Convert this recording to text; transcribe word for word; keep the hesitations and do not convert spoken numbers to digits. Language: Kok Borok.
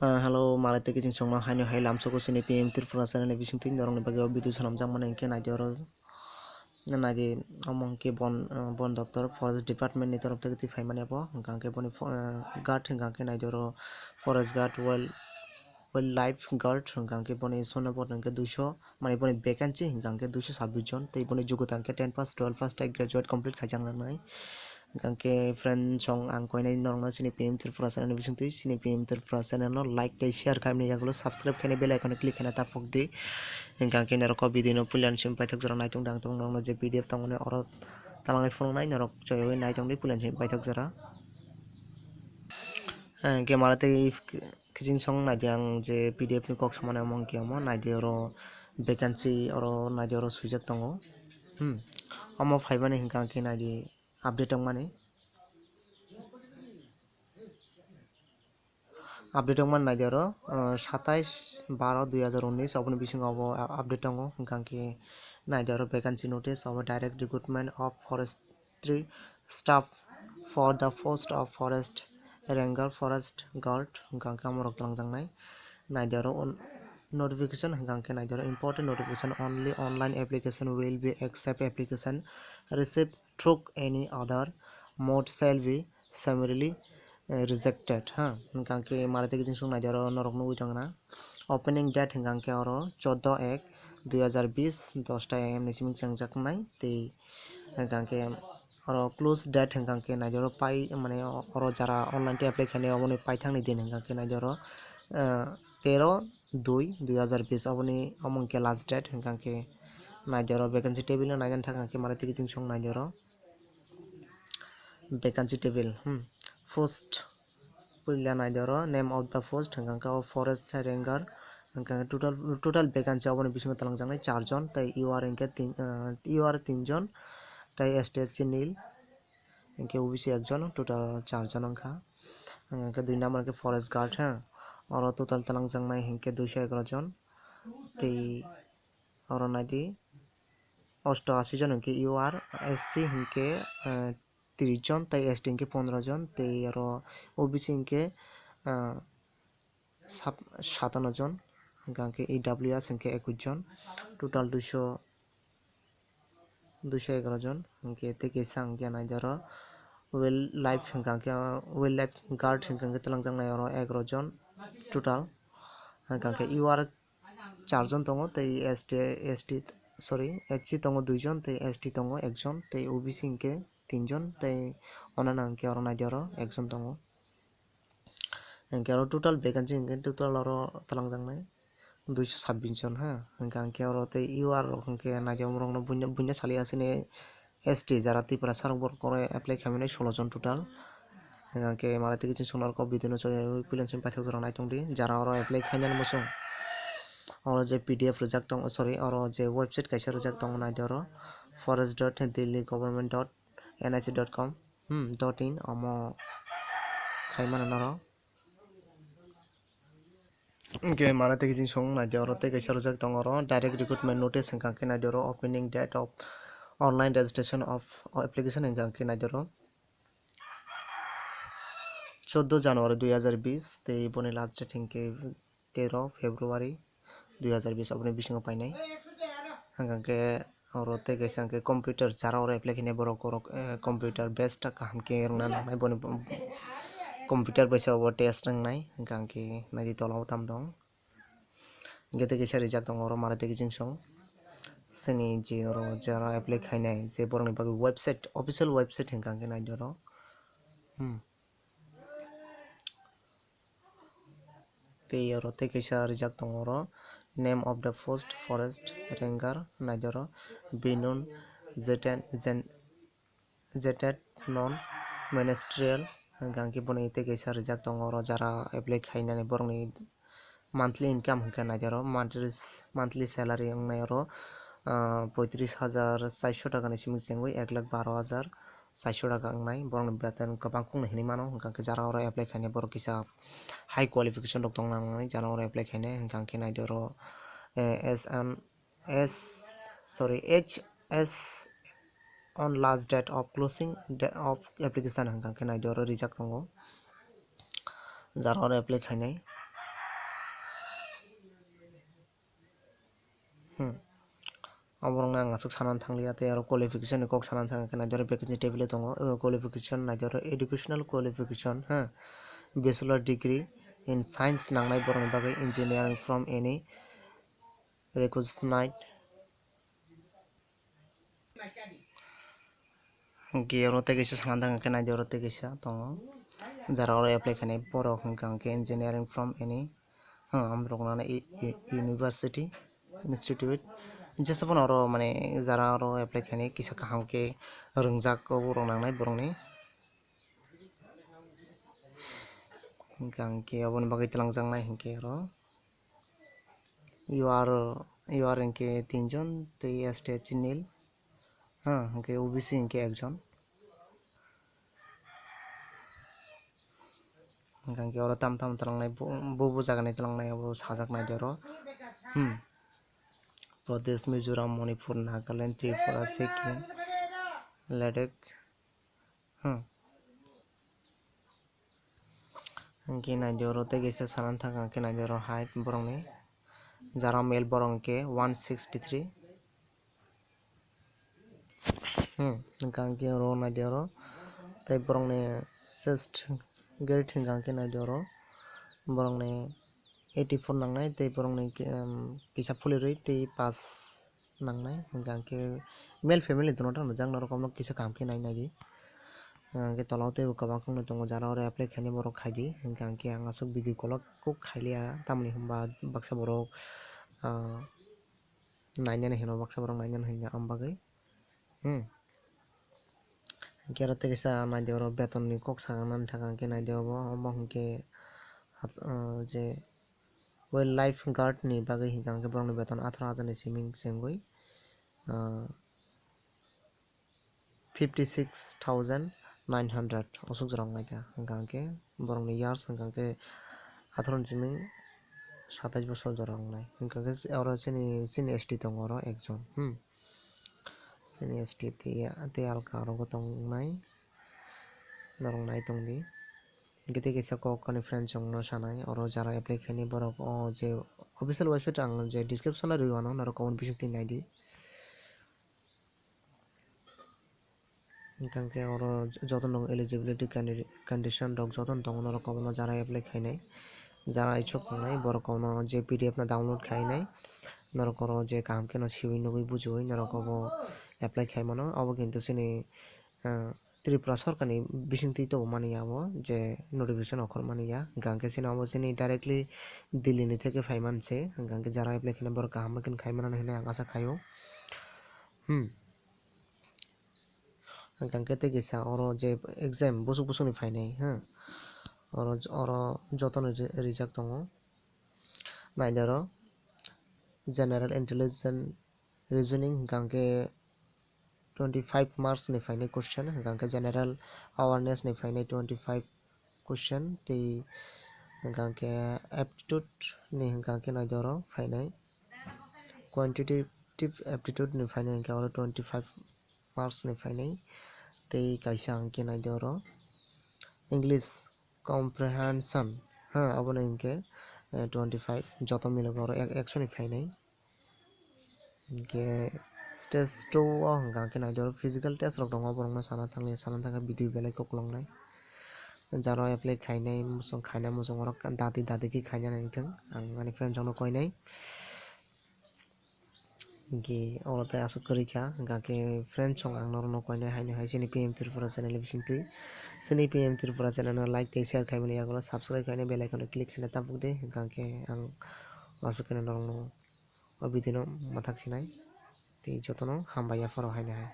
Ah, hello, malai tei kiching songno haino hai lamsogo chini P M Tripura channel ni bisingtwi norokni bagwi o video swnamjakmani hinkhe naidi oro. Naidi omo hinkhe bon, ah, bon doptor forest department ni torof theke twi phaimani abo. Hinkha hinkhe boni fo-, ah, guard hinkha hinkhe naidi oro forest guard, wild, wildlife guard hinkha hinkhe boni sono bo hinkhe duiso, mane boni vacancy hinkha hinkhe duiso sabbish jon tei boni jogota hinkhe ten pass, twelve pass tei graduate complete khaijaknai. Hinkha hinkhe friend song ang koinai norokno chini P M Tripura channel ni bisingtwi chini P M Tripura channel no like tei share khaimani yagulo subscribe khaina bell icon o click khaina ta phok di. Hinkha hinkhe norok o video no puila ni simi paithak jora naitung dang tong norokno je P D F tongmani oro talangwi phunuknai norok choyoi naitongdi puila ni simi paithak jora. Hinkhe mara tei kiching song naidi ang je P D F ni kok samani omo hinkhe omo naidi oro vacancy oro naidi oro swijak tongo. Hmm. Omo phaimani hinkha hinkhe naidi update wngmani. Update wngmani naidi oro, uh, satais baro dui hazar unis oboni bisingo obo, uh, update tongo. Hinkha hinkhe naidi oro vacancy notice obo direct recruitment of forestry staff for the post of forest ranger, forest guard hinkha hinkhe omo rok twlangjaknai. Naidi oro notification hinkha hinkhe naidi oro important notification, only online application will be accept, application received through any other mode shall be summarily, eh, rejected ha. Hinkha hinkhe mara tei kiching song naidi oro norok nugwi tongna. Opening date hinkha hinkhe oro choddo ek dui hazar bis dosta A M ni simi chengjaknai tei hinkha hinkhe oro close date hinkha hinkhe naidi oro pai mane oro jara online tei apply khainai oboni paithakni din hinkha hinkhe naidi oro, eh, tero dui dui hazar bis oboni omo hinkhe last date hinkha hinkhe naidi oro vacancy table no naina thang hinkhe mara tei kiching song naidi oro. Vacancy table, hmm, post puila naidi oro name of the post hinkha hinkhe o forest ranger hinkha hinkhe total, total vacancy oboni bisingo twlangjaknai char jon tei U R hinkhe tin, ah, U R tin jon tei S T S C nil hinkhe O B C ekjon, total char jon wngkha. Hinkhe dui number hinkhe forest guard ha, oro total twlangjaknai hinkhe duiso egaroh jon tei oro naidi osto ashi jon hinkhe U R, S C hinkhe, eh, tris jon tei S T hinkhe pondro jon tei oro O B C hinkhe, eh, sab-, satanno jon, hinkha hinkhe E W S hinkhe ekush jon, total duiso, duiso egaroh jon, hinkhe tei kisa hinkhe naidi oro wildlife hinkha hinkhe, wildlife guard hinkha hinkhe twlangjaknai oro egaroh jon total, hinkha hinkhe U R char jon tongo tei S T, S T, sorry, S C tongo dui jon tei S T tongo ekjon tei O B C hinkhe tin jon tei onana hinkhe oro naidi oro ekjon tongo. Hinkhe oro total vacancy hinkhe total oro twlangjaknai duiso sabbish jon ha. Hinkha hinkhe oro tei U R rok hinkhe naidi omorokno buino, buino saliya sini S T jara Tripura sarok borok oro apply khaimani solo jon total. Hinkha hinkhe mara tei kiching song norok o video no chaywi puila ni simi paithak jora naitongdi jara oro apply khainani muchung. Oro je P D F rijak tongo, sorry, oro je website kaisa rijak tongo naidi oro forest dot delhi government dot N I C dot com, hmm, dot in omo khaimano norok. Hinkhe mara tei kiching song naidi oro tei kaisa rijak tongo oro direct recruitment notice hinkha hinkhe naidi oro opening date of online registration of application hinkha hinkhe naidi oro choddo January dui hazar bis tei boni last date hinkhe tero February dui hazar bis aboni bisingo painai. Hinkha hinkhe oro tei kaisa hinkhe computer jara oro apply khainai borok oro, eh, computer best kaham khe wngna nangnai boni computer bai se obo test wngnai. Hinkha hinkhe naidi tola o tamo tong. Hinkhe tei kaisa rijak tongo oro mara tei kiching song. Sini je oro jara apply khainai je borokni bagwi website, official website hinkha hinkhe naidi oro. Hmm. Tei oro tei kaisa rijak tongo oro, name of the post forest ranger, naidi oro Binun Jeten-, Jen-, Jetet non ministerial, hinkha hinkhe boni tei kaisa rijak tongo oro jara apply khainani borokni monthly income hinkha naidi oro monthly, monthly salary wngnai oro, ah, poitris hajar charso taka ni simi chengwi ek lakh baro hajar charso taka wngnai, borokni beton kwbang khungni hinwi mano, hinkha hinkhe jara oro apply khainai borok kisa high qualification rok tongna nangnai, jara oro apply khainai, hinkha hinkhe naidi oro, eh, S N, S, sorry, H S on last date of closing da-, of application hinkha hinkhe naidi oro rijak tongo, jara oro apply khainai. Oborokno ang aswk sanani thangliya, tei aro qualification ni kok sanani thangkhe naidi oro vacancy table o tongo. O qualification naidi oro educational qualification, ha, bachelor degree in science nangnai borokni bagwi engineering from any recognized. Hwnkhe oro tei kaisa sana thang khe naidi oro tei kaisa tongo. Jara oro apply khainai borok hwnkha hwnkhe engineering from any, ha, amrok nana i-, i-, university, institute. Jesa phano oro mane jara oro apply khainai kisa kaham khe rwngjak o borok nangnai borokni. Hwnkha hwnkhe oboni bagwi twlangjaknai hwnkhe oro. U R, U R hwnkhe tinjon tei S T H C nil, ha, hwnkhe O B C hwnkhe ekjon. Hwnkhe oro tam tam twlangnai bo, bo, bo jagani twlangnai abo sajak naidi oro. Hmm. Pradesh, Mizoram, Manipur, Nagaland, Tripura, Sikkim, Ladakh. Hmm. Hwnkhe naidi oro tei kaisa sana thang khe naidi oro height borokni jara male borok hwnkhe one sixty three. Hmm, hwnkha hwnkhe oro naidi oro tei borokni chest grade hwnkha hwnkhe naidi oro borokni eighty four nangnai tei borokni, um, kisa phulirwi tei pass nangnai, hwnkha hwnkhe male family ni tongna thang jak norok omo kisa kaham khe nai naidi. Hwnkha hwnkhe tola o teibo kwbang kheno tongo jara oro apply khainai borok khaidi, hwnkha hwnkhe ang aswk video call o kok khailiya, tamoni hwnba baksa borok, ah, nainani hino, baksa borok nainani hino, ang bagwi. Hmm. Hwnkhe aro tei kaisa naidi oro beton ni kok saknani thang khe naidi obo, omo hwnkhe hat-, ah, je wildlife guard ni bagwi hwnkha hwnkhe borokni beton atharo hajar ni simi chengwi, ah, fifty six thousand nine hundred osuk jora wngnai kha, hwnkha hwnkhe borokni years hwnkha hwnkhe atharo ni simi satais bosor jora wngnai, hwnkha hwnkhe oro chini, chini S T tongo oro ekjon, hmm. Chini S T tei, tei alka aro bo tongnai, norok nai tongdi. Hwnkhe tei kaisa kok ani friend chongno sanai, oro jara apply khainai borok o je official website ang je description o rwi mano, norok comment bisingtwi naidi. Hwnkhe oro jotono eligibility candi-, condition rok jotono tongo, norok obono jara apply khainai, jara ichuk tongnai borok obono je P D F no download khainai, norok oro je kaham kheno siwi nugwi bujiwi norok obo apply khai mano. Obo kintu chini, ah, Tripura sorkarni bisingtwi tongmani abo je notification okhormani ya, hwnkha hwnkhe chini obo chini directly Delhi ni theke phaiman se, hwnkha hwnkhe jara apply khainai borok kaham khe khai mano hinwi ang acha khaio. Hmm. Hwnkha hwnkhe tei kisa oro je exam busuk busukni phainai, ha, oro, oro jotono je rijak tongo. Naidi oro general intelligence reasoning hwnkha hwnkhe twenty five marks ni phainai question, hwnkha hwnkhe general awareness ni phainai twenty five question, tei hwnkha hwnkhe aptitude ni hwnkha hwnkhe naidi oro phainai quantitative aptitude ni phainai hwnkhe oro twenty five marks ni phainai, tei kaisa hwnkhe naidi oro English comprehension, ha, abono hwnkhe, eh, twenty five, joto milogo oro ek-, ekshoni phainai. Hwnkhe stage two o hwnkha hwnkhe naidi oro physical test rok tongo, borokno sana thangli, sana thangkhe video belai kok longnai. Jaro apply khainai, muchung khaina muchung oro dati dati khe khaina nangthung, ang ani friend rokno koinai. Hwnkhe oro tei aswk kwrwi kha, hwnkha khe friend song ang norokno koinai haino hai chini P M Tripura channel ni bisingtwi. Chini P M Tripura channel no like tei share khaimani yagulo subscribe khaina bell icon no click khaina tabukdi, hwnkha khe ang aswk kheno norokno o video no mwthak sinai tei jotono hambai yapharo haino hai.